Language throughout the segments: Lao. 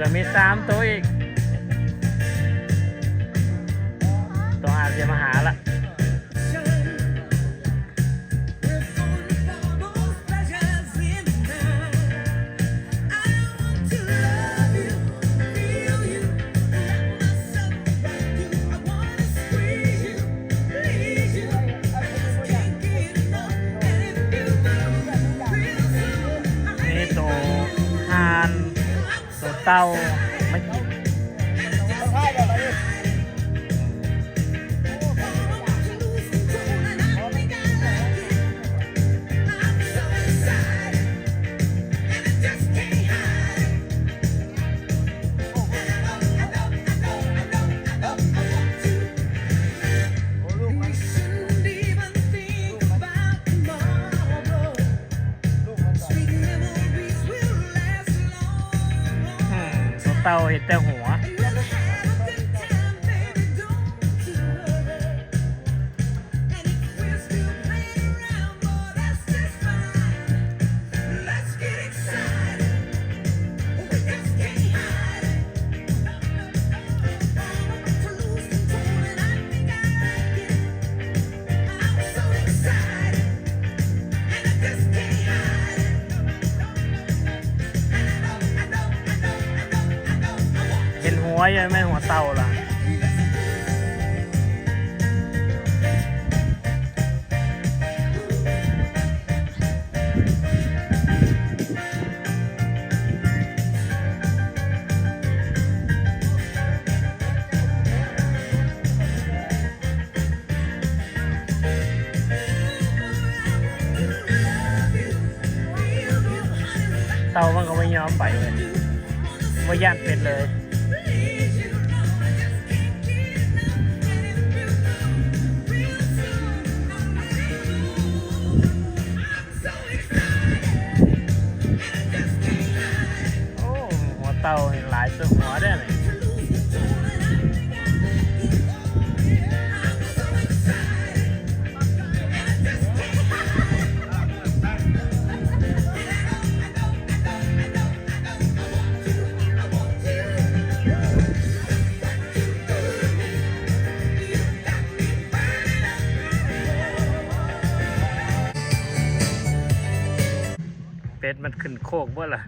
ກໍມີສາມໂຕອີກ ໂຕຫ້າຊິມາຫາລະ. ມີໂຕຫ່ານ ໂຕເຕົ່າມາກິນ. ອືມ ໂຕເຕົ່າເຮັດແຕ່ຫົວ. ເຫັນຫົວຢູ່ ແມ່ນຫົວເຕົ່າລະ. ເຕົ່າມັນກໍບໍ່ຍອມໄປເວີຍ ບໍ່ຢ້ານເປັດເລີຍ. ໂອ້ ຫົວເຕົ່ານີ້ຫຼາຍສຸດຫົວເດ້ນີ້. ເປັດມັນຂຶ້ນໂຄກບໍ່ລະ?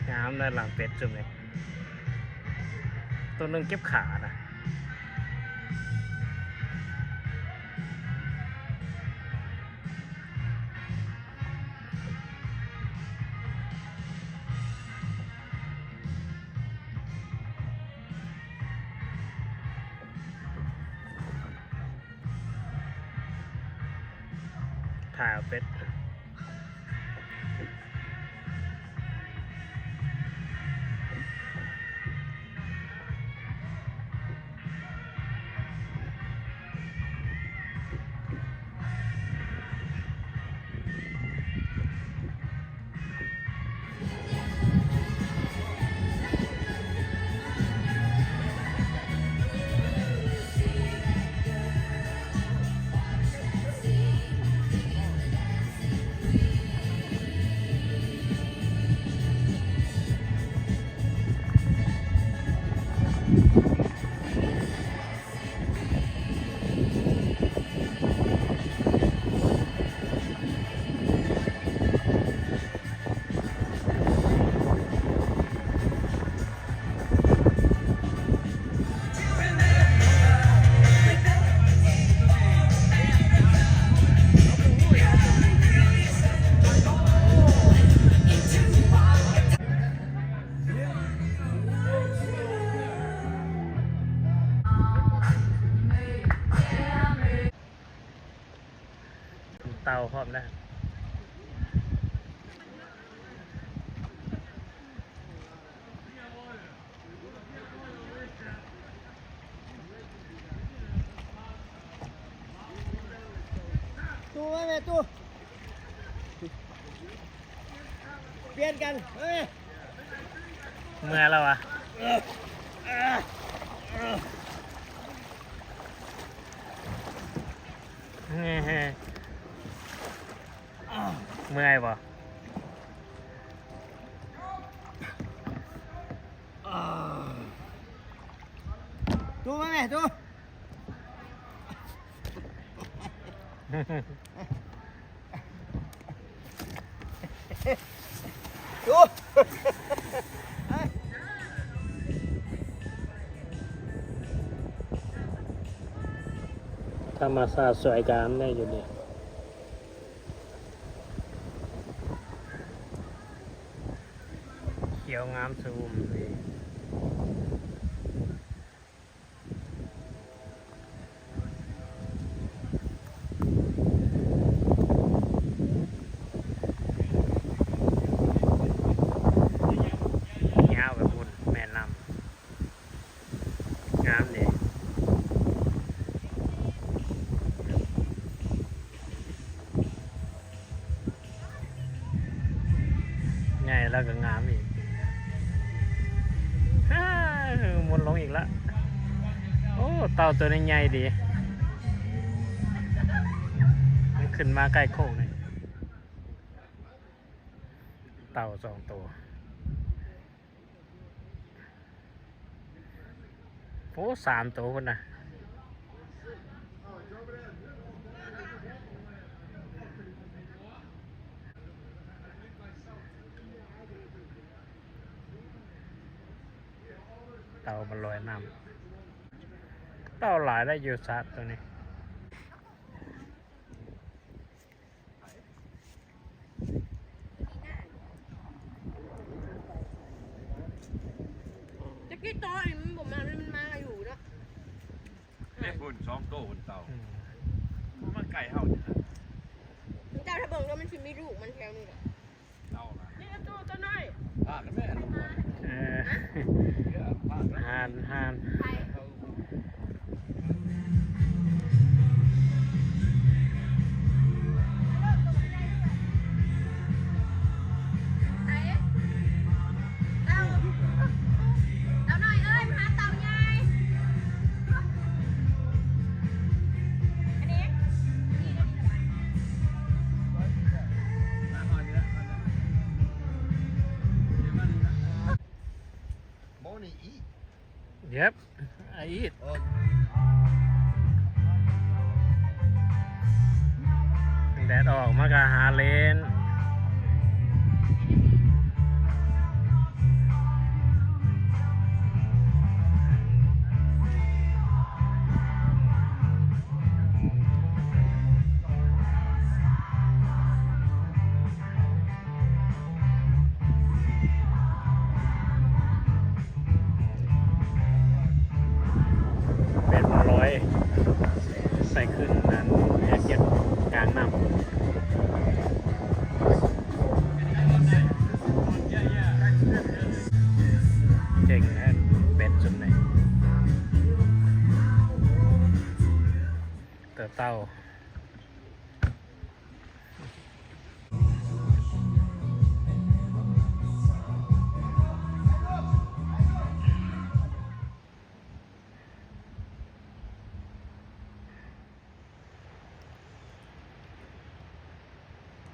ງາມເດ້ ຫຼັງເປັດຈຸ່ມນີ້ ໂຕໜຶ່ງເຈັບຂານະ. ຖ້າເປັດ. ເຕົ່າພ້ອມແລ້ວ. ຕູ້ມາແມ່ຕູ້. ປ່ຽນກັນ ເອີຍ ເມື່ອຍແລ້ວວະ ເມື່ອຍບໍ່? ຕູ້ມາແມ່ ຕູ້. ທຳມະຊາດສວຍງາມແດ່ຢູ່ນີ້ ຂຽວງາມຊະອຸ່ມເລີຍ. ຍາວໄປພຸ້ນແມ່ນ້ຳ ງາມເດ ໃຫຍ່ແລ້ວກໍງາມອີກ. ອ້າ ໝົດລົງອີກລະ. ໂອ້ ເຕົ່າໂຕນີ້ໃຫຍ່ດີ ມັນຂຶ້ນມາໃກ້ໂຄກນີ້ ເຕົ່າສອງໂຕ. ໂອ້ ສາມໂຕພຸ້ນນະ ເຕົ່າມັນລອຍນ້ຳ ເຕົ່າຫຼາຍໄດ້ຢູ່ສະໂຕນີ້. ຕະກີ້ໂຕນີ້ມັນບໍ່ມາ ມັນມາຢູ່ເນາະ ເດ້ພຸ້ນສອງໂຕພຸ້ນເຕົ່າ ອືມ ບໍ່ມາໃກ້ເຮົານີ້ນະ ເຈົ້າຖ້າເບິ່ງເດີ ມັນຊິມີລູກມັນແຖວນີ້ແຫຼະ ເອົາລະ ນີ້ໂຕ ໂຕນ້ອຍ ພາກັນແມ່ ເອີ ເອີ ພາກັນ ຫ່ານ ຫ່ານ. ເຢັບ ອາອີດ ແດດອອກມາກະຫາຫຼິ້ນ ເປັນມາລອຍໃສ່ຂຶ້ນນັ້ນ ແອກເກັບກາງນ້ຳ ເກັ່ງນະ ເປັນຊຸມນີ້ ເຕີບເຕົາ.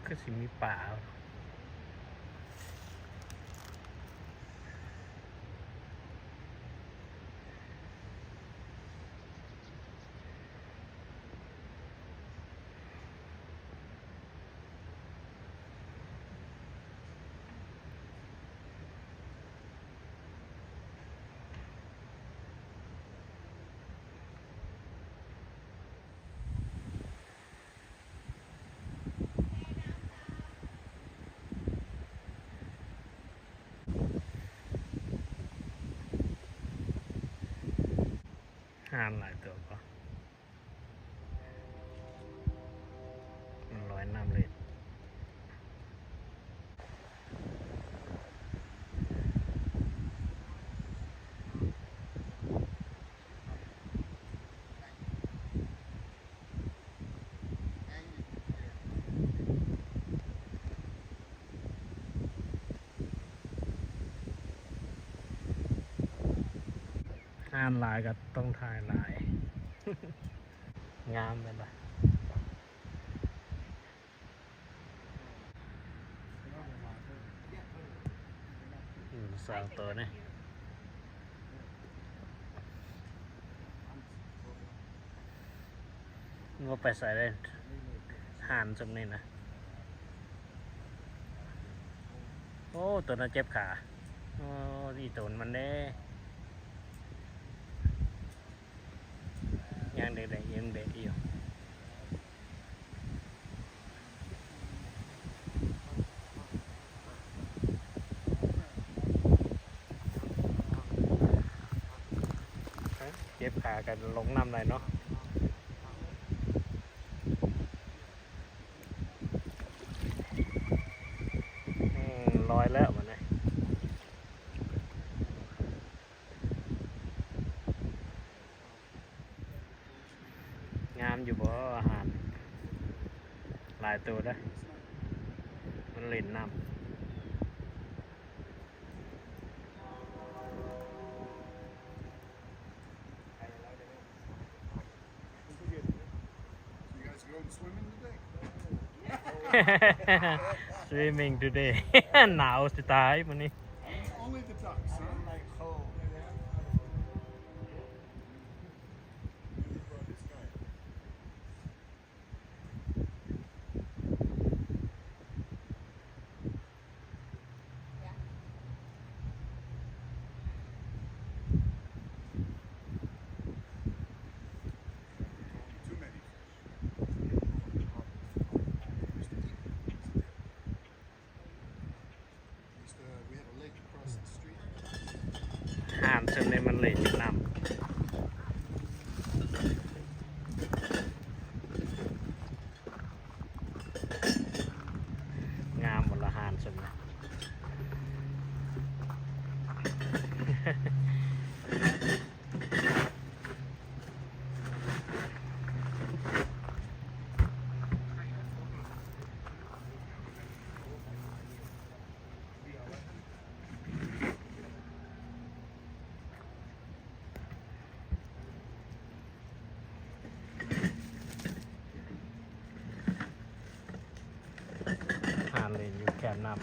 ຄືຊິມີປາ. ຫ່ານຫຼາຍຕົວບໍ່? ມັນລອຍນ້ຳເລີຍ. ງານຫຼາຍກໍຕ້ອງຖ່າຍຫຼາຍ. ງາມແມ່ນບໍ່? ອືມ ສອງໂຕນີ້ ມັນບໍ່ໄປໃສເດ້ ຫ່ານຊຸມນີ້ນະ. ໂອ້ ໂຕນັ້ນເຈັບຂາ. ໂອ້ ອີ່ໂຕນມັນເດ້ ຍັງເດັກໆ ຍັງເດັກຢູ່. ເຈັບຂາກັນລົງນ້ຳໄດ້ເນາະ. ອືມ ລອຍແລ້ວບັດນີ້. ງາມຢູ່ບໍ່ ອາຫານ? ຫຼາຍໂຕເດ້ ມັນຫຼິ້ນນ້ຳ. You guys going swimming today? Swimming today. ໜາວຊິຕາຍມື້ນີ້. Only the ducks, huh? Mister, we have a lake across the street. ຫານເຊິ່ງໃນມັນເລຍຢູ່ນ້ຳ. ງາມບໍ່ລະຫານເຊິ່ງນະ. ຫານເລ່ນຢູ່ແຄມນ້ຳ.